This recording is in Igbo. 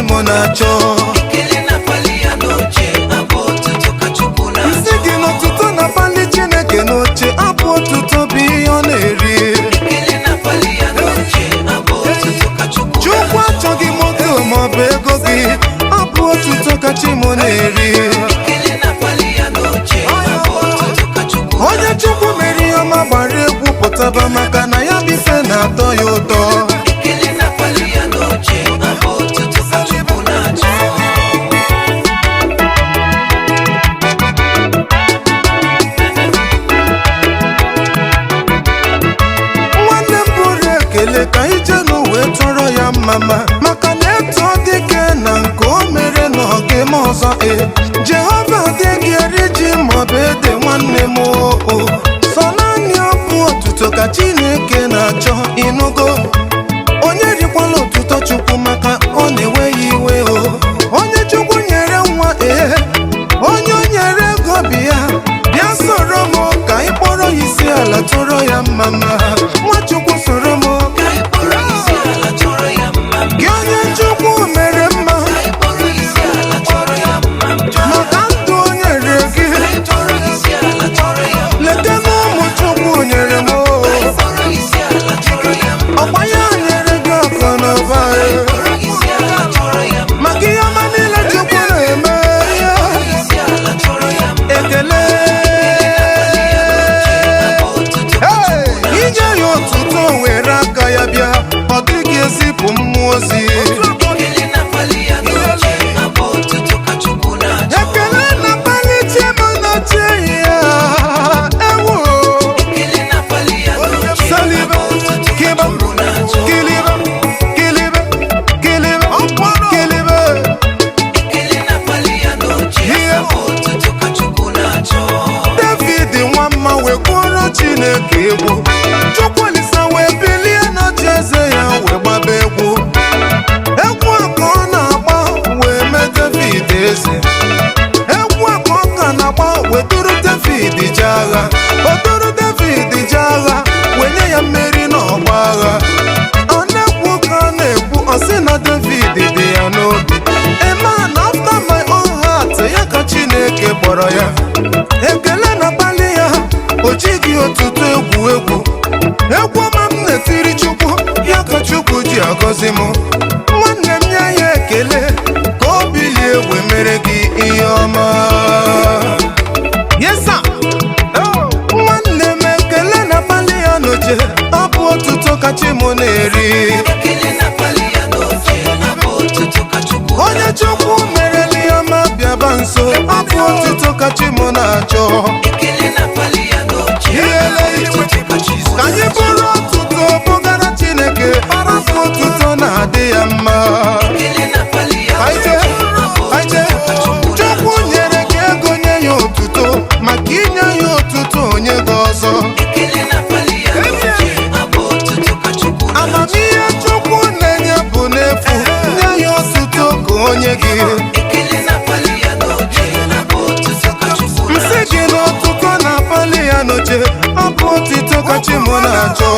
chi mụ na-achọ. Ekele na-akpali ya n'oche, abụ otuto ka Chukwu Nsị na-achọ. gị n'otuto na-akpali Chineke n'oche, abụ otuto bụ ihe ọ na-eri. Ekele na-akpali ya n'oche, abụ otuto ka Chukwu Chukwu na-achọ. achọghị moto maọbụ ego gị, abụ otuto ka chi mụ na-eri. Ekele na-akpali ya n'oche, abụ otuto ka Chukwu Onye na-achọ. Chukwu mere ihe ọma gbara egwu pụtaba, maka na ya bụ ife na-atọ ya ụtọ. Ekele na-akpali ya n'oche, abụ otuto ka Chukwu na-achọ. Nwanne m, bụrụ ekele ka ije n'uwe tọrọ ya mma, maka na eto dike na nke o mere na ọ ga-eme ọzọ. E Jehova adịghị eri ji maọbụ ede, nwanne m. O sọ naanị ọbụ otuto ka Chineke na-achọ, ịnụgo? Onye rikwala otuto Chukwu, maka ọ na-ewe ya iwe. O onye Chukwu nyere nwa, ee, onye o nyere ego, bi ya bịa soro m ka ị kpọrọ ya isi ala tụrụ ya mma. Mma Nwachukwu, soro m. Ka anyị kpọrọ isi ala tụrụ ya mma. Gị onye Chukwu mere mma, Ka anyị kpọrọ isi ala tụrụ ya mma. maka ndụ o nyere gị. Ka anyị kpọrọ isi ala tụrụ ya mma. Leta na ụmụ Chukwu nyere m o. Ka anyị kpọrọ isi ala tụrụ ya mma. Ọkwa ya nyere gị akụ na ụba. Kpọrọ isi ala tụrụ ya mma. Maka ihe ọma niile Chukwu na-eme. Kpọrọ isi ala tụrụ ya mma. Ekele. Abụ otuto ka Hey! Chukwu na-achọ. Inye ya otuto were aka ya bịa, ọ dịghị ezipụ mmụọ ozi. Ekele na-akpali ya n'oche, abụ otuto ka Chukwu na-achọ. Ekele na-akpali chi m n'oche ya, ewo. Ekele na-akpali ya n'oche, Saliba, abụ otuto ka kiba, Chukwu na-achọ. kiliba, kiliba, kiliba, kiliba. Ekele na-akpali ya n'oche, Ihe. abụ otuto ka Chukwu na-achọ. David nwamma wee gụọrọ Chineke egwu, Chukwulisa wee bilie n'oche eze ya wee gbaba egwu. Egwu a ka ọ na-agba wee mee David eze. Egwu a ka ọ ka na-agba wee duru David jee agha. O duru David jee agha wee nye ya mmeri n'ọgba agha. Ọ na-ekwu ka ọ na-ekwu, ọ sị na David dị ya n'obi. A man after my own heart, ya ka Chineke kpọrọ ya. Ekele na-akpali ya, o jighị otuto egwu egwu. Egwu ọma m na-etiri Chukwu, ya ka Chukwu ji agọzi m. Nwanne m, nye ya ekele ka o bilie wee mere gị ihe ọma. Yes sir. Oh. Nwanne m, ekele na-akpali ya n'oche, ọ bụ otuto ka chi m na-eri. Ekele na-akpali ya n'oche, abụ otuto ka Chukwu Onye na-achọ. Chukwu mereli ọma, bịaba nso, ọ bụ otuto ka chi m na-achọ. Ekele na-akpali ya n'oche, Ihele abụ otuto ka Chukwu ka anyị na-achọ. bụrụ otuto bugara Chineke, ọ bụ otuto na-adị ya mma. Ekele na-akpali ya Aije, n'oche, abụ aije, otuto ka Chukwu Chukwu na-achọ. nyere gị ego, nye ya otuto, maka inye ya otuto onye gị ọzọ. Ekele na-akpali ya n'oche, abụ otuto ka Chukwu na-achọ. Amamihe Chukwu na-enye bụ n'efu, nye ya otuto ka onye gị. Ekele na-akpali ya n'oche, abụ otuto ka Chukwu Nsị na-achọ. gị n'ọtụtụ na-akpali ya n'oche, ọ bụ otuto ka chi mụ na-achọ.